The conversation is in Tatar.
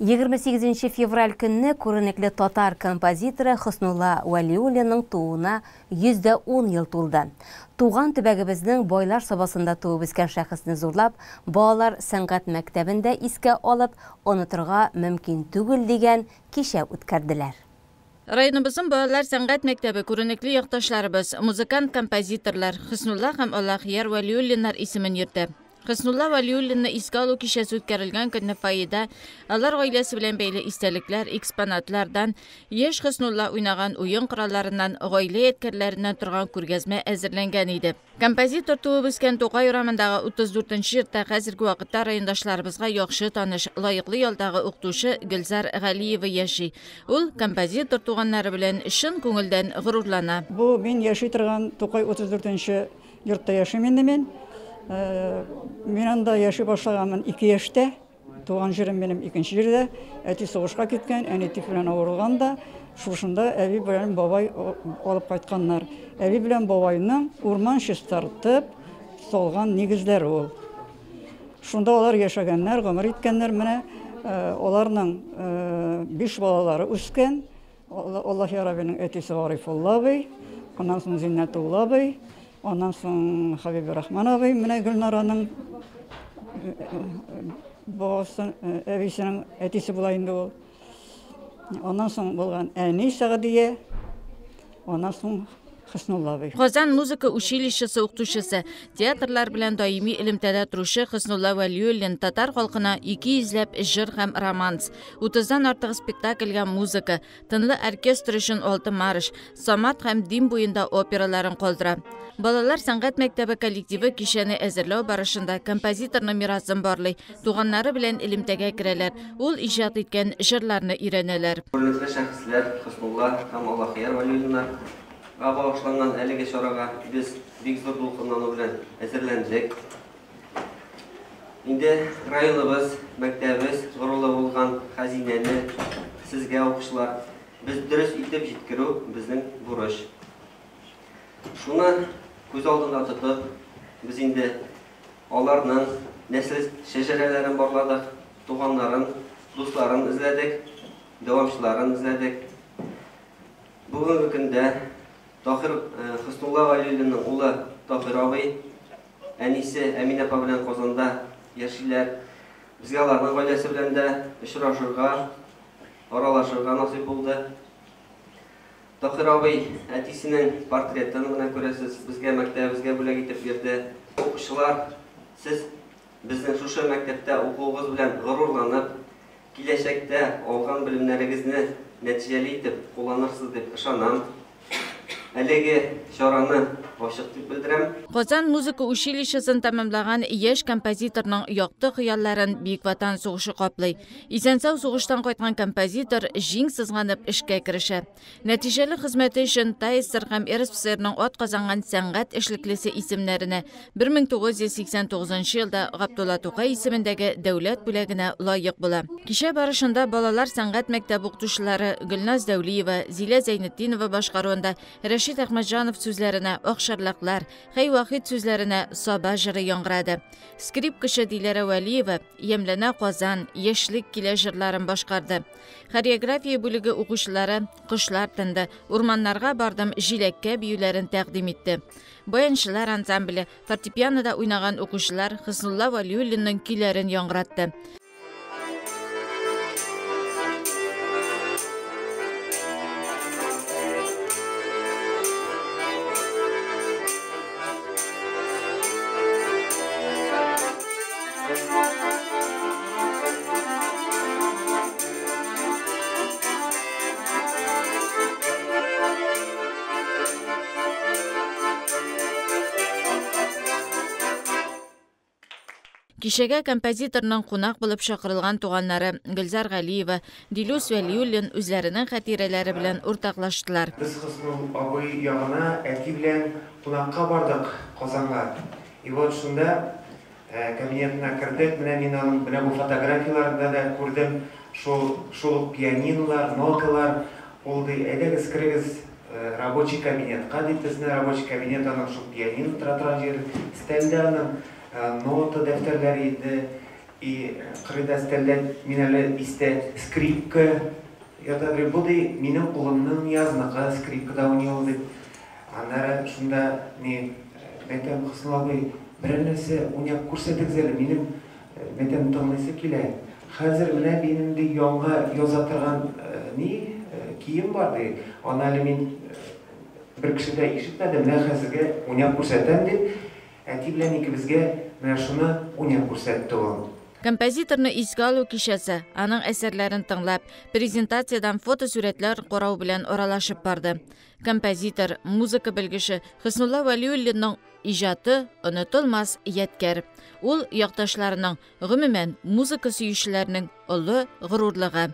28 февраль көнне күренекле татар композиторы Хөснулла Вәлиуллинның тууына 110 ел тулды. Туган төбәгебезнең Байлар Сабасында туып үскән шәхесне зурлап, балалар сәнгать мәктәбендә искә алып, онытырга мөмкин түгел дигән кичә үткәрделәр. Районыбызның балалар сәнгать мәктәбе күренекле якташларыбыз, музыкант-композиторлар Хөснулла һәм Аллахияр Вәлиуллиннар исемен йөртә. Хөснулла Вәлиуллинны искә алу кичәсе үткәрелгән көнне фойеда алар гаиләсе белән бәйле истәлекләр, экспонатлардан, яшь Хөснулла уйнаган уен коралларыннан, гаилә ядкәрләреннән торган күргәзмә әзерләнгән иде. Композитор туып үскән Тукай урамындагы 34 йортта хәзерге вакытта райондашларыбызга яхшы таныш, лаеклы ялдагы укытучы Гөлзар Галиева яши. Ул композитор туганнары белән чын күңелдән горурлана. Бу мин яши торган Тукай 34 йортта яшим инде мин. Мин анда яши башлаганмын 2 яшьтә. Туган җирем минем икенче җирдә. Әти сугышка киткән, әни тиф белән авырган да, шушында әби белән бабай алып кайтканнар. Әби белән бабайның урман чистартып салган нигезләре ул. Шунда алар яшәгәннәр, гомер иткәннәр. Менә аларның 5 балалары үскән. Аллаһ Раббының әтисе Гарифулла абый, аннан соң Зиннәтулла абый, аннан соң Хәбибрахман абый, менә Гөлнараның бабасы, әбисенең әтисе була инде ул. Аннан соң булган әни Сәгъдия, аннан соң Хөснулла абый. Казан музыка училищесы укытучысы, театрлар белән даими элемтәдә торучы Хөснулла Вәлиуллин татар халкына 200 ләп җыр һәм романс, 30-дан артык спектакльгә музыка, тынлы оркестр өчен 6 марш, Самат һәм Дим буенда операларын калдыра. Балалар сәнгать мәктәбе коллективы кичәне әзерләү барышында композиторның мирасын барлый, туганнары белән элемтәгә керәләр, ул иҗат иткән җырларны өйрәнәләр. Күренекле шәхесләр Хөснулла һәм Аллахияр Вәлиуллиннар багышланган әлеге чарага без бик зур дулкынлану белән әзерләндек. Инде районыбыз, мәктәбебез горурлы булган хәзинәне сезгә, укучылар, без дөрес итеп җиткерү безнең бурыч. Шуны күз алдында тотып, без инде аларның нәсел шәҗәрәләрен барладык, туганнарын, дусларын эзләдек, дәвамчыларын эзләдек. Бүгенге көндә Таһир Хөснулла Вәлиуллинның улы Таһир абый, әнисе Әминә апа белән Казанда яшиләр. Безгә аларның гаиләсе белән дә очрашырга, аралашырга насыйп булды. Таһир абый әтисенең портретын менә күрәсез, безгә мәктәбебезгә бүләк итеп бирде. Укучылар, сез безнең шушы мәктәптә укуыгыз белән горурланып, киләчәктә алган белемнәрегезне нәтиҗәле итеп кулланырсыз дип ышанам. Әлеге чараны ачык дип белдерәм. Казан музыка училищесын тәмамлаган яшь композиторның якты хыялларын Бөек Ватан сугышы каплый. Исән-сау сугыштан кайткан композитор җиң сызганып эшкә керешә. Нәтиҗәле хезмәте өчен ТАССР һәм РСФСРның ат казанган сәнгать эшлеклесе исемнәренә 1989 елда Габдулла Тукай исемендәге дәүләт бүләгенә лаек була. Кичә барышында балалар сәнгать мәктәбе укытучылары Гөлназ Дәүлиева, Зилә Зәйнетдинова башкаруында Рәшит Әхмәтҗанов сүзләренә Акшарлаклар, Хәй Вахит сүзләренә Саба җыры яңгырады. Скрипкачы Диләрә Вәлиева Ямьләнә Казан, Яшьлек килә җырларын башкарды. Хореография бүлеге укучылары Кошлар тынды, Урманнарга бардым, җиләккә биюләрен тәкъдим итте. Баянчылар ансамбле, фортепианода уйнаган укучылар Хөснулла Вәлиуллинның көйләрен яңгыратты. Кичәгә композиторның кунак булып чакырылган туганнары Гөлзар Галиева, Дилүс Вәлиуллин үзләренең хатирәләре белән уртаклаштылар. Без Хөснулла абый ягына әти белән кунакка бардык Казанга. И вот шунда кабинетына кердек. Менә мин аның менә бу фотографияләрендә дә күрдем. Шул шул пианинолар, ноталар. Ул ди, әйдәгез керегез рабочий кабинетка дип безне рабочий кабинет аның шул пианино тора торган җир, өстәлдә аның нота дәфтәрләре иде. И кырыйда өстәлдә мин әле истә скрипка ята ди. Бу ди минем улымның Ниязныкы, скрипкада уйный ул дип. Аннары шунда ни мәйтәм, Хөснулла абый, берәр нәрсә уйнап күрсәтегез әле, минем мәйтәм тыңлыйсы килә. Хәзер менә минем ди яңа яза торган ни кием бар ди. Аны әле мин бер кеше дә ишетмәде, менә хәзергә уйнап күрсәтәм дип. Әти белән икебезгә менә шуны уйнап күрсәтте ул. Композиторны искә алу кичәсе, аның әсәрләрен тыңлап, презентациядән фотосурәтләр карау белән аралашып барды. Композитор, музыка белгече Хөснулла Вәлиуллинның иҗаты онытылмас ядкәр. Ул якташларының, гомумән, музыка сөючеләрнең олы горурлыгы.